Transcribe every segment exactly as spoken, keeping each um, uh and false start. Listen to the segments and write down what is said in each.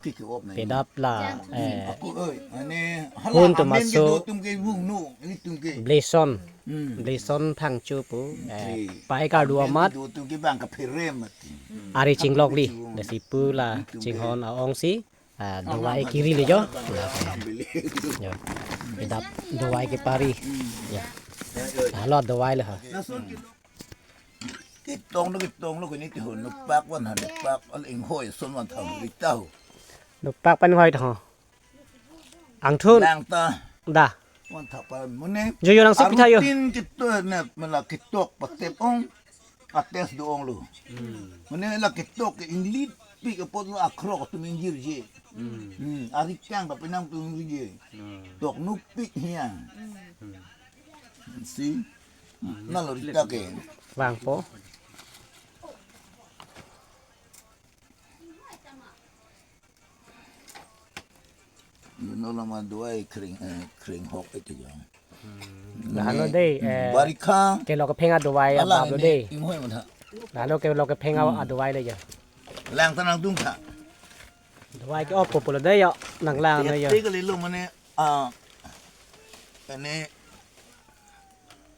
Kiki op na. Pedap la, eh, Aku oi, ane hala hun amen tumaso ke do tum ke vung no, ini tum ke. Bleson. Hmm. Bleson Phangcho pu, eh, Okay. Pai kardu amat. Do tum ke bang kaphere mati. Ari chinglokli, lasi pu la chinghon aong si, ah, dovai kiri le jo. Jo. Pedap dovai kepari. Ya. Halo dovai le ha. Ketong lo, ketong lo, kini ti ho, nupak van ha, nupak al inghoi son van thang ri tahu. Nupak pen hoi tho. Angthun. Lang ta. Da. Van thak pa mune. Jo jo lang sik pitha yo. Arutin kito na mala kitok patep ong. Ates do ong lo. Hmm. Mune la kitok ke inglit pik apot lo akrok tu mingjir je. Hmm. Hmm. Ari kang pa penang tu mingjir je. Hmm. Tok nupik hiang. Hmm. Si. Na lo rita ke. Vangpo. Luno lama dovai kring, eh, kring hok itu ya. Hmm. Nah, ano dei, eh, barikha. Kelo kepheng adovai abab lo dei. Ingoi mana. Nah, ano kelo kepheng adovai le ya. Lang tanang dung tha. Dovai ke op pulo dei yo, nang lang no yo. Tiga lilo mane, ah, ini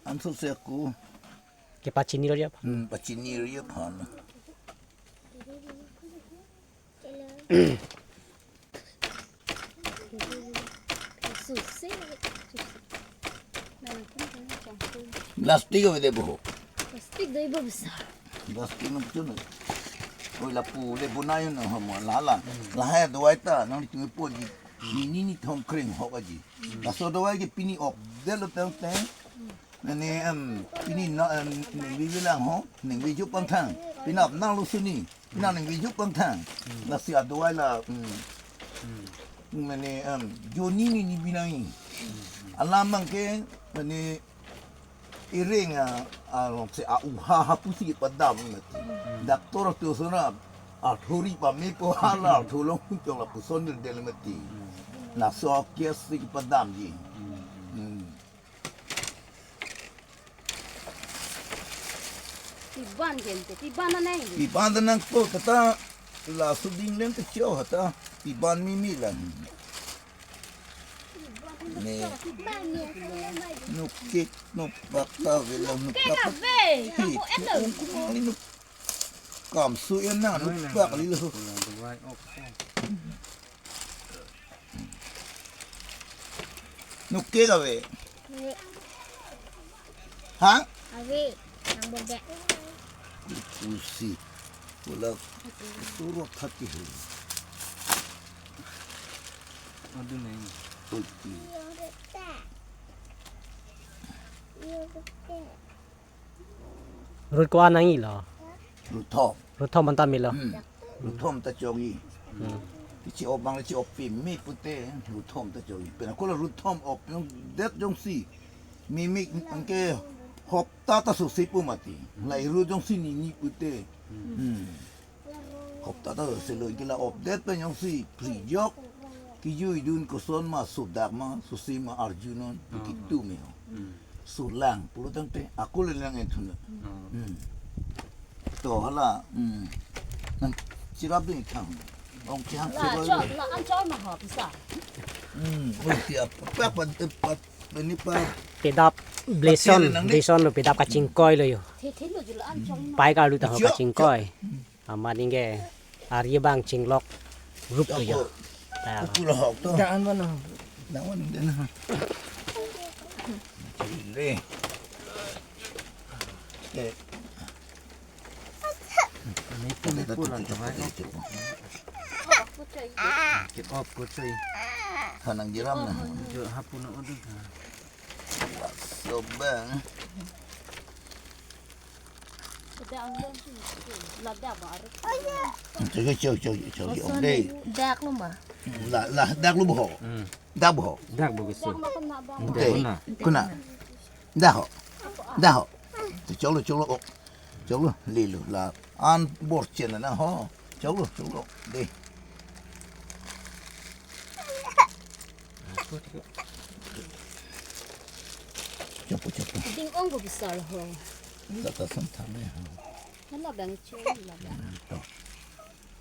anso se aku. Kepachini lo dia. Hmm, pachini lo dia pan. Plastik apa deh boho? Plastik doi ba besar. Plastik macam tu. Oi lapu le bonai no hamo lala. Lahai dovai ta nang di tumi po di. Nini ni thom kring hok aji. Laso dovai ke pini op delo teng teng. Nani em pini na em ningvi vilang ho, ningvi jup pangthang. Pini ap nang lo suni. Nang ningvi jup pangthang. Lasi adovai la, hmm. Mane em joni ni ni binai. Alam bang ke mane iring a, a, long se a uha hapusi padam mati. Doctor tu sona a thori pa me po hala thulong pun chong lapuson del del mati. Laso kiasi padam ji. Hmm. Piban gente, piban na nai. Piban na nang ko tata la suding lem ke cho hata piban mimi la. Ne. Nuk kek nuk bakta velo nuk kek bakta. Ave, kamu eto. Nuk kamsu ya na nuk bak lilo. Nuk kek ave. Ave. Ha? Ave. Nang bobek. Pusi. Wala surok hati he. Aduh neng. Pusi. Rut ko anang ilo. Ruthom. Ruthom anta milo. Hmm. Ruthom ta chokji. Hmm. Kichi op bang kichi op pimi pute ruthom ta chokji. Pena kola ruthom op yong det jongsi. Mimik angke hopta ta susi pu mati. La iru jongsi nini pute. Hmm. Hopta ta susi lo kila op det pen jongsi prijok. Kijui dun koson ma sudak ma susi ma arjunon. Hmm. Kitu me ho. Hmm. Sulang pulo tangte aku le lang enthun. Hmm. Hmm. To hala. Hmm. Nang chirap ding thang. Ong chihang la chirap. Chok la an chok ma ho pisa. Hmm. Oh, ti ap pa pa pa pa ni pa. Pedap bleson, bleson lo pedap kachingkoi lo yo. The the lo ju la an chok ma. Pai ka lu ta ho kachingkoi. Amat ningke ari bang chinglok rup tu jo. Aku lahok tu. Jangan mana. Jangan dia nah. Chile. Eh. Ini pun pulang ke mana? Kita op ko cuy. Hanang jiram na. Jo hapun udah. Sobang. Chok chok chok chok chok dei. Dak lo ma. La la dak lo boho. Hmm. Dak boho. Dak bo keso. Dei. Kuna. Kuna. Dak ho. Dak ho. Chok lo chok lo ok. Chok lo le lo la an bor chen na ho. Chok lo chok lo dei. Chapo chapo. Ding ong ko besar ho. Tata sam tham le ho. Hala bang cho la bang. To.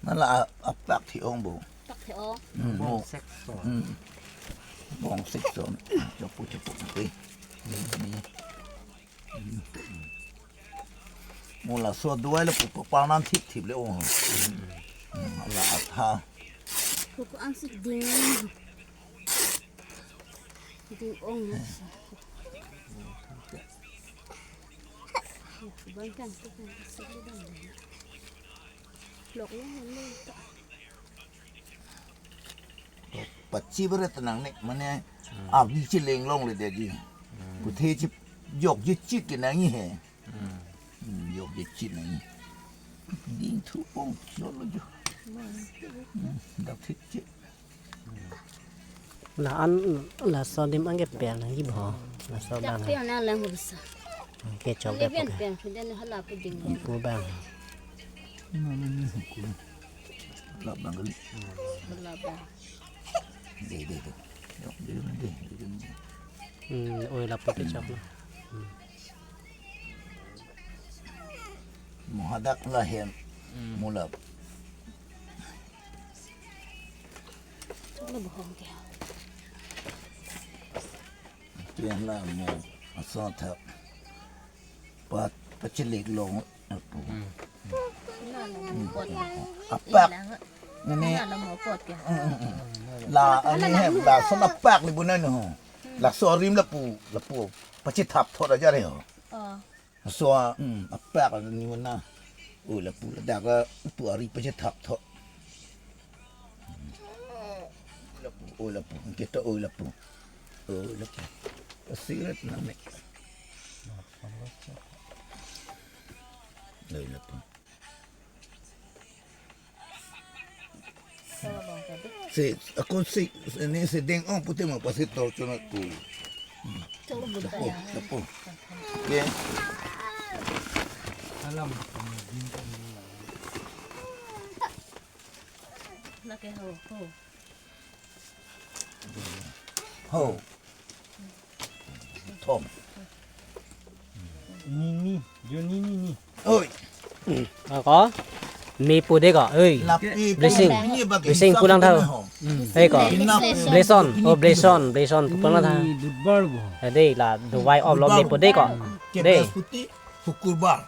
Nala a- aplak thi ong bo. Tak The o. Hmm, mo. Bong sek son. Hmm. Bong sek son. Chapu chapu. Oi. Hmm. Mo laso duai le pupu parnan thip thip le o. Hmm, la atha. Pupu ang si ding. Ding ong. Bang kan, kan, kan. Lok lo lo. Pachi beret nang nek mane, hmm, avi chileng longle dei dei. Hmm. Puthe chi jok ji chit ke nangji he. Hmm. Hmm, jok ji chit nangji. Ding thu ong cholo jo. Hmm, dak thik chit. La an laso adim anke per nangji bo. Laso dak bang. Per na lang bisa. Anke chok. Kali dep ben ke. Per sudah ni hala pu ding. Ipu bang. Mana ni hukum. Lap bang kali. Hala bang. Dei, dei, dei. Yo, dei, dei, dei, dei. Hmm, oi lapu ke chok. Hmm. Mo hadak lahen. Hmm. Mo lap. Chok lo bohong ke. Tiang la mo aso thap. Pat pachilik long apu. Hmm. Apak. Nene. Mm, mm, mm. La ani hem lason apak le bunan ho. Laso arim lapu, lapu. Pachithap thot aja re ho. Oh. Laso, mm, apak ni mana. Oh, lapu ladak lapu ari pachithap thot. Lapu, oh, lapu. Kita, oh, lapu. Oh, lapu. Siret name. Oh, lapu. Si, ako si, ini si ding ong putih mau pasi tor cuma tu. Lapu, lapu. Oke. Alam. Lake ho, ho. Ho. Thom. Ni, ni, jo ni, ni, ni. Oi. Ako? Mi pu dei ko. Oi. Lapi blessing. Ni bagi blessing hisap pulang tha. Ni ho. Oi ko. Blesson. Oh, blesson, blesson pulang tha. Ni budbar bo. Dei la dubai om lo mi pu dei ko. Dei. Kebes putih, hukurbar.